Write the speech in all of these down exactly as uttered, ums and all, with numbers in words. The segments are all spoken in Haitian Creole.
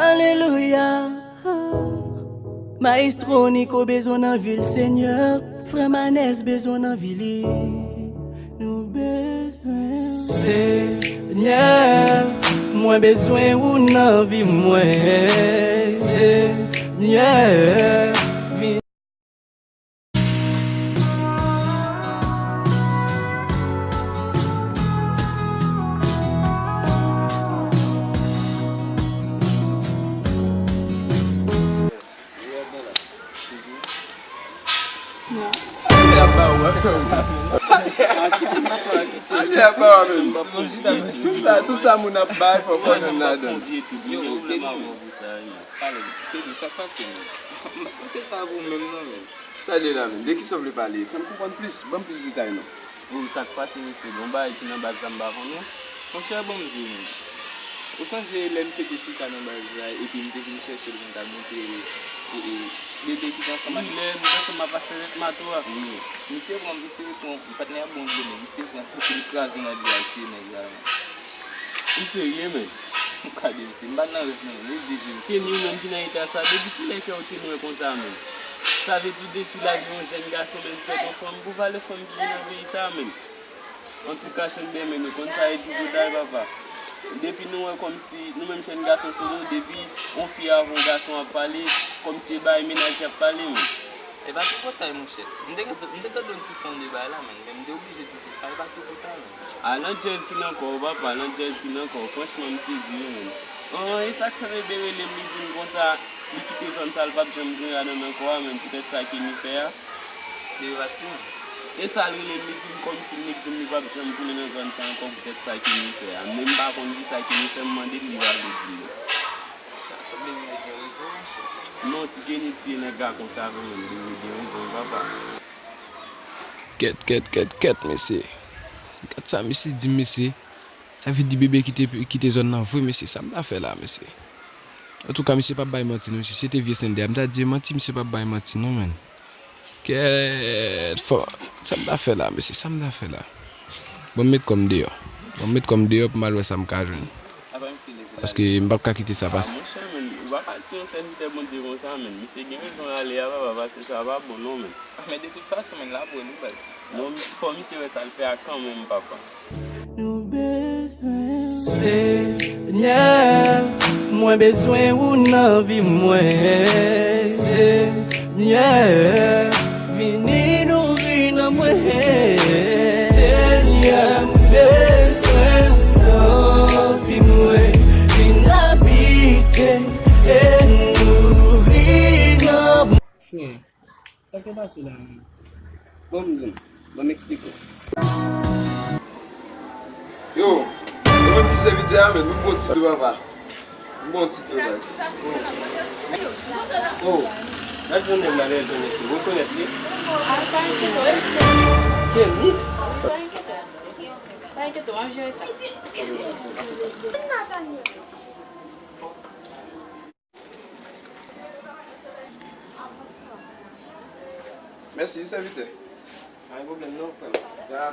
Alelouya. Maestro Nico bezwen nan vil Senyè. Frè Manès bezwen nan vil li. Nou bezwen. Senyè, mwen bezwen ou nan vi mwen. Senyè, vin. Ane ap ba ou, ane ap ba ou, men. Tout sa, tout sa moun ap bay, fò, fò jwenn ladan. Yo, Kenny, pale, Kenny, sa k pase, men? M pa panse sa pou ou menm, non, men. Sa l ye la menm? De kisa w vle pale? Fè m konprann plis, ban m plis detay non. Ou sa k pase mesye, gon bagay ki nan baz la m pa konnen. Monchè, ban m di w menm. Ou sonje lè misye te chita nan baz la epi m te vin chèche l pou m t al montre e, e, bebe ki te ansanm ak... Wi, lè m te ansanm ak pastè Mato a. Wi. Misye pran, misye pran, patnè a bon vre men, misye pran, misye li kraze nan dlo a, l tiye nèg la. Ou serye, men? Ou ka di m si m pa t nan rèv, non, li di di m. Kenny, ou menm ki nan eta sa, depi kilè kè w te nwè konsa, menm? Sa vle di w detwi lavi yon jèn gason, menm pou fè yon fanm, pou valè fanm ki vin nan peyi sa, menm. Antouka, se m benmen nou konn sa e toujou day, papa. Depi nou wè kòmsi, nou menm jèn gason sou nou, depi yon fi avè yon gason ap pale, kòmsi e bagay mennaj y ap pale, menm. E pa tripotay, monchè. M te gen, m te gen yon ti sonde bagay la, menm, men m te oblije di sa e pa tripotay, menm. A, nan djèz ki nan kò w, papa, nan djèz ki nan kò w. Franchman, m sezi wi, menm. An, e sa k fè bebe rele m, li di m konsa, li kite zòn sa, l p ap janm gen rad nan men kò a, menm, poutèt sa Kenny fè a. Bebe pa ti moun. E sa l rele m, li di m kòmsi m, li di m li p ap janm tounen nan zòn sa ankò poutèt sa Kenny fè a. Men m pa konn kisa Kenny fè, m mande l, li pa vle di m. Sa bebe gen rezon, monchè. Non, si Kenny tiye nèg la konsa vre, menm, bebe gen rezon, papa. Kèt, kèt, kèt, kèt, mesye. Gad sa misye di m, mesye. Sa vle di bebe kite, kite zòn nan vre, mesye. Sa m ta fè la, mesye? Antouka, misye p ap bay manti, non, mesye. Si se te vye sendè a, m ta di manti, misye p ap bay manti, non, menm. Kèt, fò, sa m ta fè la, mesye? Sa m ta fè la? Bon, m met kò m deyò. Bon, m met kò m deyò pou m al wè sa m ka jwenn. Paske m p ap ka kite sa pase. Monchè, menm, ou pa ka di yon sèvitè Bondye konsa, menm. Misye gen rezon ale a, papa, paske sa pa bon, non, menm. Men de tout fason, menm, l ap wè nou, baz. Non, fò misye wè sa l fè a kanmenm, papa. Nou bezwen. Senyè, mwen bezwen ou nan vi mwen. Senyè, vini nouri nan mwen. Senyè, m bezwen ou nan vi mwen. Vin abite e nouri nan mwen. Frè, sa k te pase la menm? Bon, m di w. Bon, m eksplike w. Yo, mwen menm ki sèvitè a, men nou bon ti dlo papa. Nou bon ti dlo baz. Oh, gad jan nèg la lè l jwenn mesye. Ou rekonèt li? Kenny? Pa enkyete w, m ap jere sa. Mèsi, sèvitè. Pa gen pwoblèm non, frè m. Ya.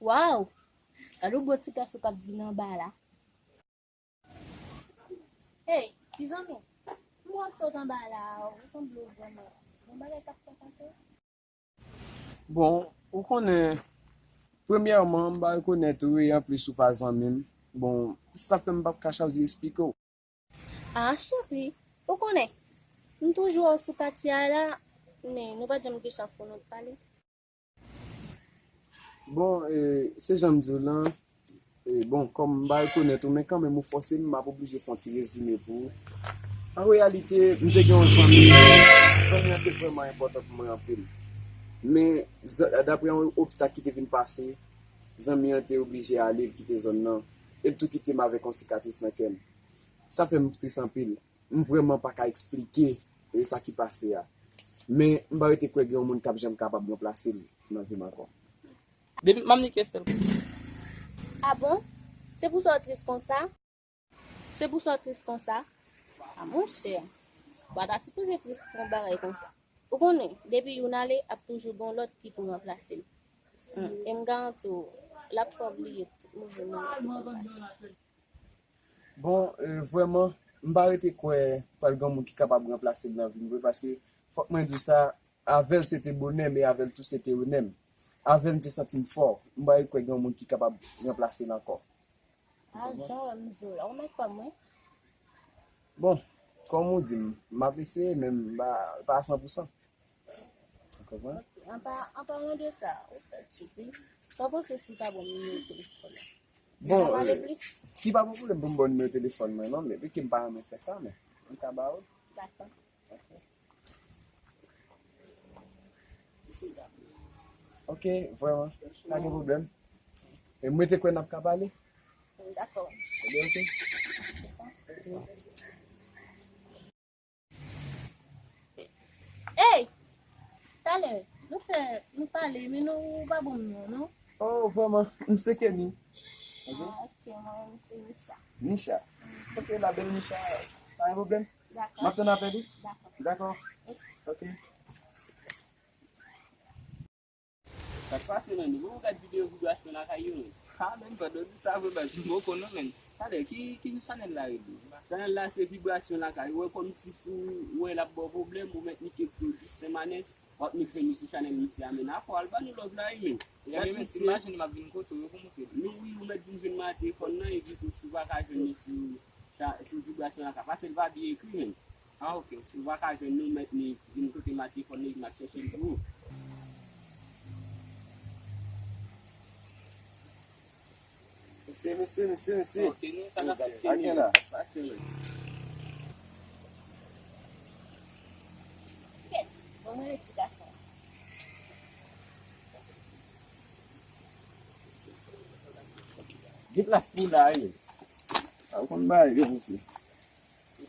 Waw! Gade yon gwo ti gason k ap vin anba la. Hey, ti zanmi, ki w ap fè w t anba la a? Ou sanble w vrèman gen bagay k ap fè pase w? Bon, ou konnen, premyèman, m pa rekonèt ou e anplis ou pa zanmi m. Bon, se sa k fè m p ap ka chwazi eksplike w. Ah, cheri, ou konnen, m toujou wè w sou pati a la, men nou pa t janm gen chans pou nou pale. Bon, e, se jan m di w lan, e, bon, kòm m pa rekonèt ou, men kanmenm ou fòse m, m ap oblije fè yon ti rezime pou ou. An reyalite, m te gen yon zanmi, zanmi an te vrèman enpòtan pou mwen anpil. Men, zan- dapre yon obstak ki te vin pase, zanmi an te oblije ale, l kite zòn nan, e l tou kite m avèk yon sikatris nan kè m. Sa fè m tris anpil. M vrèman pa ka eksplike, e, sa ki pase a. Men, m pa rete kwè gen yon moun k ap janm kapab ranplase l nan vi m ankò. Depi m ap nike fè l. Ah bon? Se pou sa w tris konsa? Se pou sa w tris konsa? Ah, monchè, ou pa ta sipoze tris pou yon bagay konsa. Ou konnen, depi youn ale, ap toujou gen yon lòt ki pou ranplase l. Hmm, e m garanti w, l ap fè w bliye tout move moman ki te pase. Bon, e, vrèman, m pa rete kwè pral gen moun ki kapab ranplase l nan vi m vre, paske fòk mwen di w sa, avè l se te bonè m, e avè l tou se te onè m. Avè l m te santi m fò, m pa rete kwè gen moun ki kapab ranplase l ankò. Ah, jan w wè m zo la, ou mèt kwè mwen. Bon, kòm ou di m, m ap eseye, men m pa, pa a san pou san. Ou konprann? An pa, an palan de sa, ou fè ti pi. Sa w panse si w ta ban m nimewo telefòn ou? Bon, nou ka pale plis? Ki pa gen pwoblèm pou m ba w nimewo telefòn mwen, non, men pi ke m pa renmen fè sa, men m ka ba w. Dakò. Ok, vrèman, pa gen pwoblèm. E mwen te kwè n ap ka pale. Dakò. Ebyen, ok. Ey! Talè, nou fè, nou pale, men nou pa ban m non, non. Oh, vrèman, m se Kenny. Ah, ok, mwen, m se Nisha. Nisha? Ok, la belle Nisha, pa gen pwoblèm. Dakò. M ap tann apèl ou. Dakò. Dakò. Ok. Sa k pase, menn? Ou poko gad videyo vibrasyon lakay yo, menn? Ha, menn, pandan w di sa vre, baz, m poko non, menn. Talè, ki, ki jan chanèl la rele? Chanèl la se Vibrasyon Lakay. Ou wè kòmsi si w wè l ap ba w pwoblèm, ou mèt nike pou Justin Manes, w ap nèk jwenn li sou chanèl misye a, menn. Afò, al ba nou love la, wi, menn. Ebyen, menn, imajine m ap vin kote w, yo pou montre l. Nou, wi, ou mèt vin jwenn mwen a telefòn nan, epi tou, si w pa ka jwenn li sou cha-, sou Vibrasyon Lakay, pase l pa byen ekri, menn. Ah, ok. Si w pa ka jwenn nou, mèt ni vin kote m a telefòn nan, epi m ap chèche l pou ou. Mesye, mesye, mesye, mesye. Ok, nou, sa n ap fè. Ak gen la. Pase, wi. Kèt, bon, mwen, ti gason. Gen plas pou w la, wi. A, ou konn bagay yo, mesye.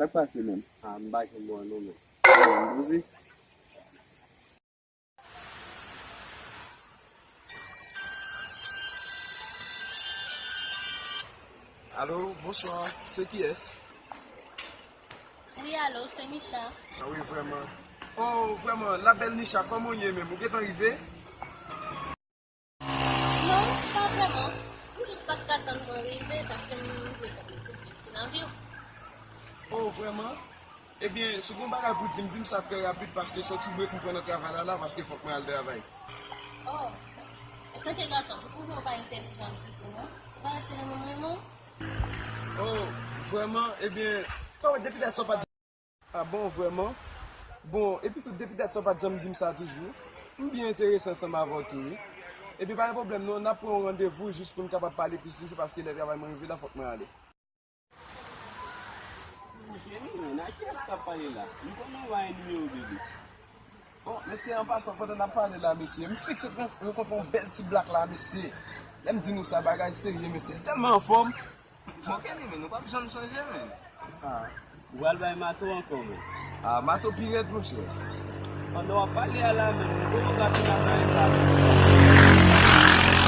Sa k pase, menm? Ah, m pa janm wè non, menm. Poze. Alo, bonswa. Se kiyès? Wi, alo, se Nisha. Ah wi, vrèman. Oh, vrèman, la belle Nisha, kòman w ye menm? Ou gentan rive? Non, pa vrèman. M jis pa t ka tann mwen rive paske m vle tann tout byen ki nan vi w. Oh, vrèman? Ebyen, si w gen yon bagay pou di m, di m sa trè rapid paske se yon ti brek m pran nan travay la la paske fòk mwen al travay. Oh, antanke gason, m twouve w pa entèlijan ditou, non. Ou pa wè se renmen m renmen w? Oh, vrèman? Ebyen, kòman depi dat sa w pa t Ah bon, vrèman? Bon, epi tou, depi dat sa w pa t janm di m sa toujou. M byen enterese ansanm avè w tou, wi. Epi pa gen pwoblèm non, n ap pran yon randevou jis pou n kapab pale plis toujou, paske lè travay mwen rive la, fòk mwen ale. Cheri, men, a kiyès k ap pale la? M konnen w pa gen nimewo bebe. Bon, mesye, an pasan, pandan n ap pale la, mesye, m fèk sot ren-, rankontre yon bèl ti blak la, mesye. Lè m di nou sa, bagay serye, mesye. Li tèlman anfòm. Bon, Kenny, men, ou p ap janm chanje, men. Ah. Ou pral bay Mato ankò, men. Ah, Mato pi rèd, monchè. Pandan w ap pale a la, men, m poko ka fin ap bay sa, men.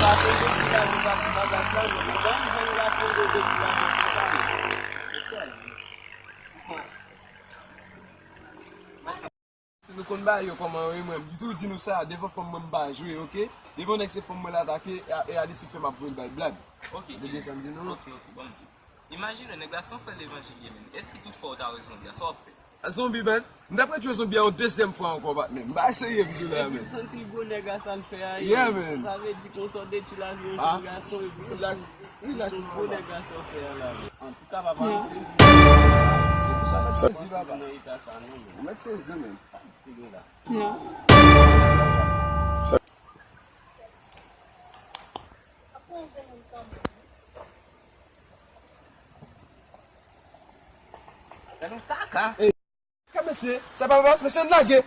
Sa tonbe sou la, nou pa pou bagay sa, men. Ou pa jwenn gason de de sou la, men, konsa, men. Si nou konn bagay yo kòman yo ye, mwen, m toujou di nou sa, devan fanm mwen m pa jwe, oke? Depi yon nèg se fanm mwen l atake, e, e Alice fè m ap voye l bay blag. Oke, tande byen sa m di nou? Oke, oke, bon, m di. Imajine, nèg la se yon frè levanjil ye, men. E si tout fwa ou ta wè zonbi a, sa w ap fè? Zonbi, baz? M t ap retire zonbi a yon dezyèm fwa ankò, patnè. M pa serye m di w la, men. Epi m santi gwo nèg la sa l fè a ye. Yeah, man. Sa vle di konsa w detwi lavi yon jèn gason, epi w santi w se yon gwo nèg la sa w fè a la, men. Antouka, papa, m sezi. Sezi, papa. Ou mèt sezi, menm. Non. Sa nou kaka. Ka mesye, sa pa pas, mesye, n lage.